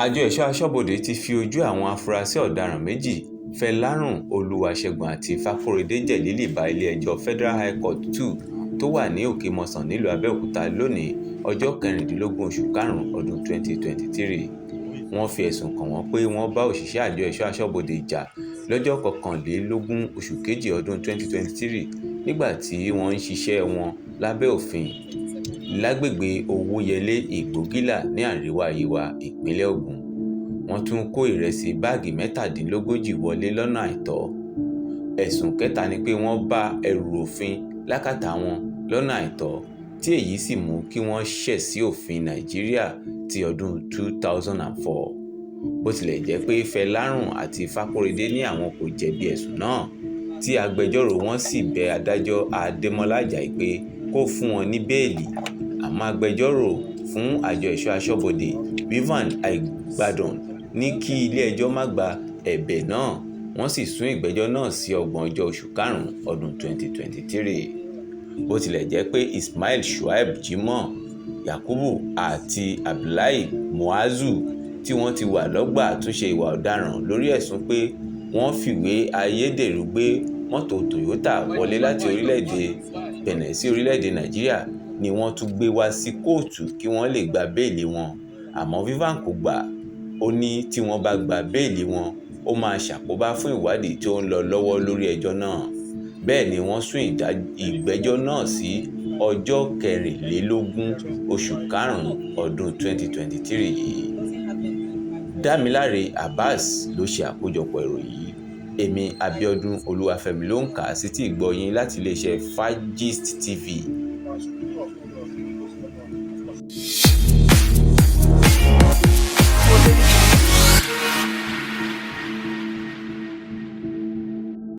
Àjọ ẹ̀ṣọ́ aṣọ́bodè ti fi ojú àwọn afurasí ọ̀daràn méjì, Fẹlárùn Olúwaṣẹ́gun àti Fákóredé Jẹ̀lílì bá ilé-ẹjọ́ Federal High Court 2 tó wà ní Òkè-Mòsàn nílùú Abẹ́òkúta lónìí ọjọ́ kẹrìndínlógún oṣù karùn-ún ọdún 2023. Wọ́n fi ẹ̀sùn kàn wọ́n pé wọ́n bá òṣìṣẹ́ àjọ ẹ̀ṣọ́ aṣọ́bodè jà lọ́jọ́ kọkànlélógún oṣù kejì ọdún 2023 nígbà tí wọ́n ń ṣiṣẹ́ wọn lábẹ́ òfin lágbègbè Owóyẹlé, Ìgbógìlà ní Àríwá Yewa, ìpínlẹ̀ Ògùn. Wọ́n tún kó ìrẹsì báàgì 37 wọlé lọ́nà àìtọ́. Ẹ̀sùn kẹta ni pé wọ́n bá ẹrù òfin lákàtà wọn lọ́nà àìtọ́, tí èyí sì mú kí wọ́n ṣẹ̀ sí òfin Nàìjíríà ti ọdún 2004. Bó tilẹ̀ jẹ́ pé Fẹlárùn àti Fákóredé ní àwọn kò jẹ̀bi ẹ̀sùn náà, tí agbẹjọ́rò wọn sì bẹ adájọ́ Adémọ́lá Àjàyí pé kó fún wọn ní bẹ́ẹ̀lì, àmọ́ agbẹjọ́rò fún àjọ ẹ̀ṣọ́ aṣọ́bodè Vivian Aigbadon ní kí ilé-ẹjọ́ má gba ẹ̀bẹ̀ náà, wọ́n sì sún ìgbẹ́jọ́ náà sí ọgbọ̀njọ́ oṣù karùn-ún ọdún 2023. Bó tilẹ̀ jẹ́ pé Ismail Shuaib Jimoh Yakubu àti Abdullahi Muazu tí wọ́n ti wà lọ́gbà àtúnṣe ìwà ọ̀daràn lórí ẹ̀sùn pé wọ́n fìwé ayédèrú gbé mọ́tò Toyota wọlé láti orílẹ̀-èdè Benin sí orílẹ̀-èdè Nàìjíríà ni wọ́n tún gbé wá sí kóòtù kí wọ́n lè gba béèlì wọn, àmọ́ Vivian kò gbà. Ó ní tí wọ́n bá gba béèlì wọn, ó máa ṣàkóbá fún ìwádìí tó ń lọ lọ́wọ́ lórí ẹjọ́ náà. Bẹ́ẹ̀ ni wọ́n sún ìgbẹ́jọ́ náà sí ọjọ́ kẹrìnlélógún oṣù karùn-ún ọdún 2023 yìí. Dámiláre Abbas ló ṣe àkójọpọ̀ ìròyìn yìí. Èmi Abíọ́dún Olúwafẹ́mi ló ń kà á sétí ìgbọ́ yín láti iléeṣẹ́ Fagist TV.